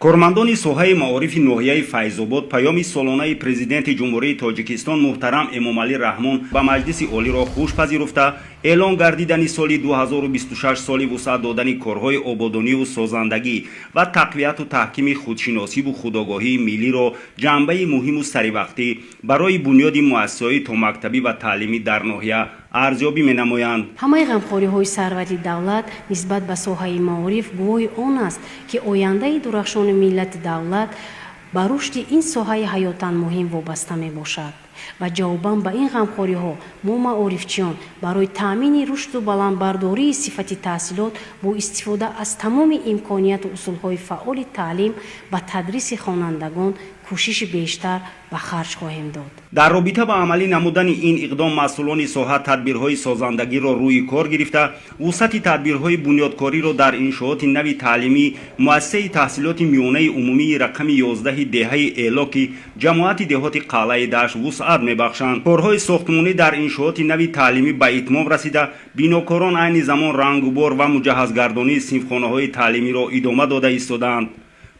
Кормандони соҳаи маорифи ноҳияи Файзобод паёми солонаи Президенти Ҷумҳурии Тоҷикистон муҳтарам Эмомалӣ Раҳмон ба Маҷлиси Олиро хуш пазируфта, эълон гардидани соли 2026 соли вусъат додани корҳои ободониву созандагӣ ва тақвияту таҳкими худшиносиву худогоҳии миллиро ҷанбаи муҳиму саривақтӣ барои бунёди муассисаҳои томактабӣ ва таълимӣ дар ноҳия арзёбӣ менамоянд. Ҳамаи ғамхориҳои сарвари давлат нисбат ба соҳаи маориф гувоҳи он аст, ки ояндаи дурахшони миллати давлат ба рушди ин соҳаи ҳаётан муҳим вобаста мебошад. Ва ҷавобан ба ин ғамхориҳо мо, маорифчиён, барои таъмини рушду баландбардории сифати таҳсилот бо истифода аз тамоми имконияту усулҳои фаъоли таълим ба тадриси хонандагон кӯшиши бештар ба харҷ хоҳем дод. Дар робита ба амалӣ намудани ин иқдом масъулони соҳа тадбирҳои созандагиро рӯи кор гирифта, вусъати тадбирҳои бунёдкориро дар иншооти нави таълимӣ муассисаи таҳсилоти миёнаи умумии рақами 11-и деҳаи Элоки ҷамоати деҳоти Қалъаи Дашт вусъат мебахшанд. Корҳои сохтмонӣ дар иншооти нави таълимӣ ба итмом расида, бинокорон айни замон рангубор ва муҷаҳҳазгардонии синфхонаҳои таълимиро идома дода истодаанд.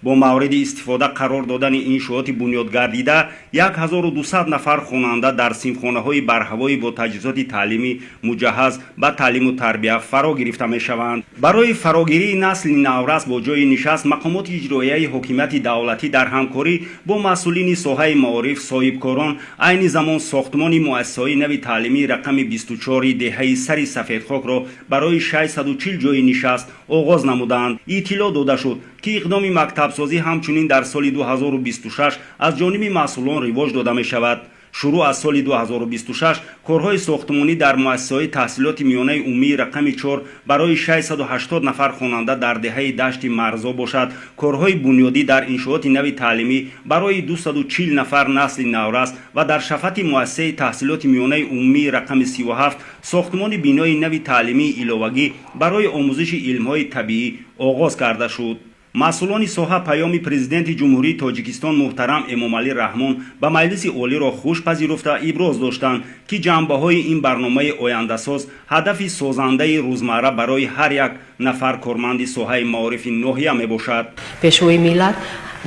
Бо мавриди истифода қарор додани иншооти бунёдгардида 1200 нафар хонанда дар синфхонаҳои барҳавоӣ бо таҷҳизоти таълимӣ муҷаҳҳаз ба таълиму тарбия фаро гирифта мешаванд. Барои фарогирии насли наврас бо ҷойи нишаст мақомоти иҷроияи ҳокимияти давлатӣ дар ҳамкорӣ бо масъулини соҳаи маориф, соҳибкорон айни замон сохтмони муассисаҳои нави таълимии рақами 24-и деҳаи Сари Сафедхокро барои 640 ҷойи нишаст оғоз намуданд. Иттилоъ дода шуд, ки иқдоми мактабсозӣ ҳамчунин дар соли 2026 аз ҷониби масъулон ривоҷ дода мешавад. Шурӯъ аз соли 2026 корҳои сохтмонӣ дар муассисаҳои таҳсилоти миёнаи умумии рақами 4 барои 680 нафар хонанда дар деҳаи Дашти Марзо бошад, корҳои бунёдӣ дар иншооти нави таълимӣ барои 240 нафар насли наврас ва дар шафати муассисаи таҳсилоти миёнаи умумии рақами 37 сохтмони бинои нави таълимии иловагӣ барои омӯзиши илмҳои табиӣ оғоз карда шуд. Масъулони соҳа паёми Президенти Ҷумҳурии Тоҷикистон муҳтарам Эмомалӣ Раҳмон ба Маҷлиси Олиро хуш пазируфта, иброз доштанд, ки ҷанбаҳои ин барномаи ояндасоз ҳадафи созандаи рӯзмарра барои ҳар як нафар корманди соҳаи маорифи ноҳия мебошад. Пешвои миллат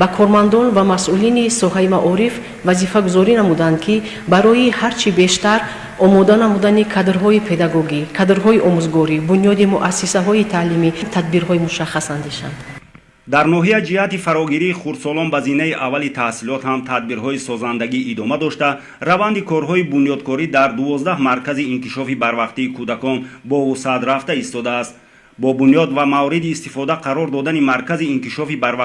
ба кормандон ва масъулини соҳаи маориф вазифагузорӣ намуданд, ки барои ҳарчи бештар омода намудани кадрҳои педагогӣ, кадрҳои омӯзгорӣ, бунёди муассисаҳои таълимӣ тадбирҳои мушаххас андешанд. Дар ноҳия ҷиҳати фарогирии хурдсолон ба зинаи аввали таҳсилот ҳам тадбирҳои созандагӣ идома дошта, раванди корҳои бунёдкорӣ дар 12 маркази инкишофи барвақтии кӯдакон бо вусъат рафта истодааст. Бо бунёд ва мавриди истифода қарор додани маркази инкишофи барвақт